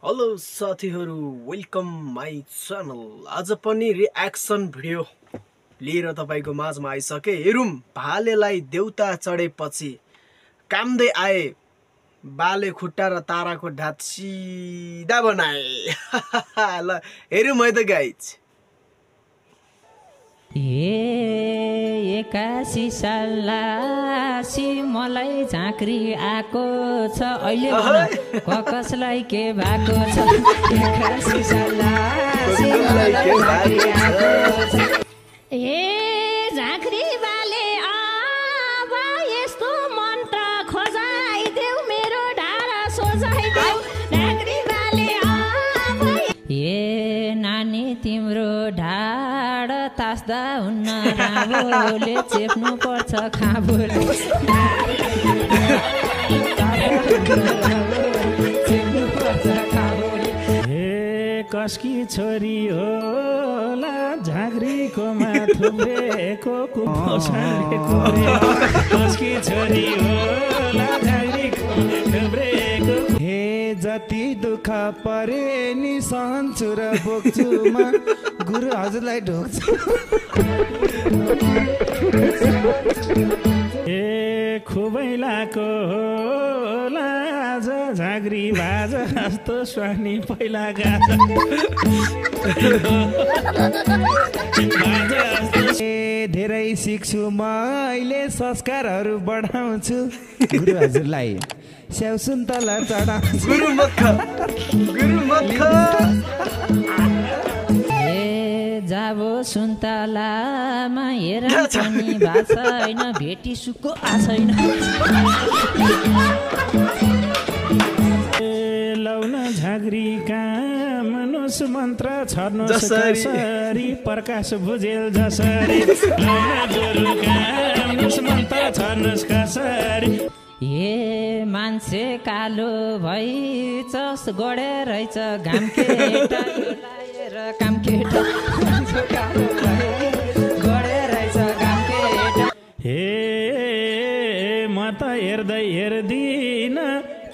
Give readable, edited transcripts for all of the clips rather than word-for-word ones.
Hello साथीहरु, welcome my channel. आज पनि रिएक्सन भिडियो लिएर तपाईको माझमा आइसके। हेरौं भालेलाई देउता चढेपछि कामदै आए, बाले खुट्टा र ताराको ढाड सिधा बनाए। ल हेरौं है त गाइज। एकासी सालासी मलाई झाँक्री आको छ, अहिले कसलाई के भएको छ। एकासी सालासी मलाई झाँक्री आको छ। ए झाँक्री बाले अब यस्तो मन्त्र खोजाइदेऊ, मेरो ढाडा सोझाइदेऊ। झाँक्री बाले अब ए नानी तिम्रो ढाड तास्दा हुन्न, राम्रोले चेप्नु पर्छ खाबोले। हे कसकी छोरी होला, झाँक्रीको माथुरेको कुपोषणको रे। कसकी छोरी होला, झाँक्रीको माथुरेको। हे जति दुःख परे नि सहन्छु र बोक्छु म, गुरु हजुरलाई ढोक्छु। ए खुबैलाको होला आज झाँक्री बाजा जस्तो स्वानी पहिला गाजा। ए धेरै सिक्छु म अहिले, संस्कारहरू बढाउँछु, गुरु हजुरलाई स्याउ सुन्तला चढाउँछु। जाबो सुन्तलामा हेर पनि भएको छैन, भेटी सुको आछैन। लौन झाँक्री काम नुस मन्त्र छर्नुहोस् कसरी, प्रकाश भुजेल जसरी। लौन गुरु काम नुस मन्त्र छर्नुहोस् कसरी। ए मान्छे कालो भई चस गडे रहेछ, घाम केटा लाएर काम केटा। मान्छे कालो भई गडे रहेछ, घाम केटा। हे म त हेर्दै हेर्दिन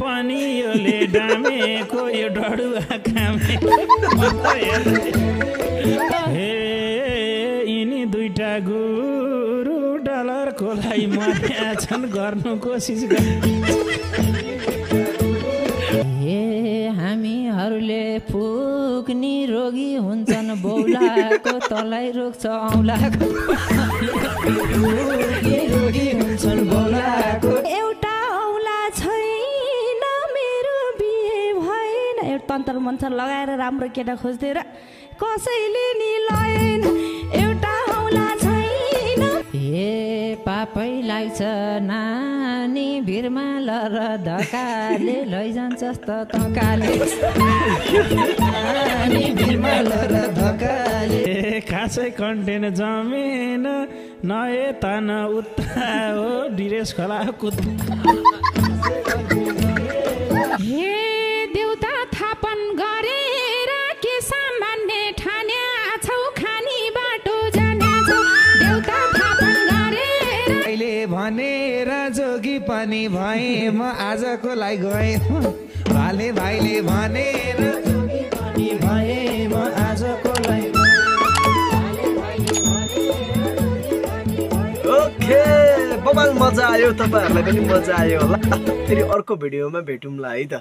पनि योले डामेको, यो डडुवा खामे। हे यिनी दुईटा गुरु डलरको लागि मर्या छन्, गर्नु कोसिस गर। ए हामीहरूले पुग्ने रोगी हुन्छन्, बौलाको तलाई रोक्छ औलाको। रोगी हुन्छन् बौलाको। एउटा औला छैन, मेरो बिहे भएन। एउटा तन्त्र मन्त्र लगाएर राम्रो केटा खोज्दै र कसैले नि लएन। एउटा औला छैन। ए पापै लाग्छ नानी भिरमा लर, धकाले लैजान्छस् त तकाले। नानी भिरमा लर धकाले। ए खासै कन्टेन्ट जमेन, नए तान उता हो डिरेस खोला कुद्दा। हे देउता थापन गरेर के सामान्य ठान्या छौ, खानी बाटो जान्या छौ। देउता थापन गरेर अहिले भनेर जोगी पनि भए, म आजको लागि गएँ। भाले भाइले भनेर जोगी पनि भए, म आजको लागि। ओके, बबाल मजा आयो, तपाईहरुलाई पनि मजा आयो होला। फेरि अर्को भिडियोमा भेटौँला है त।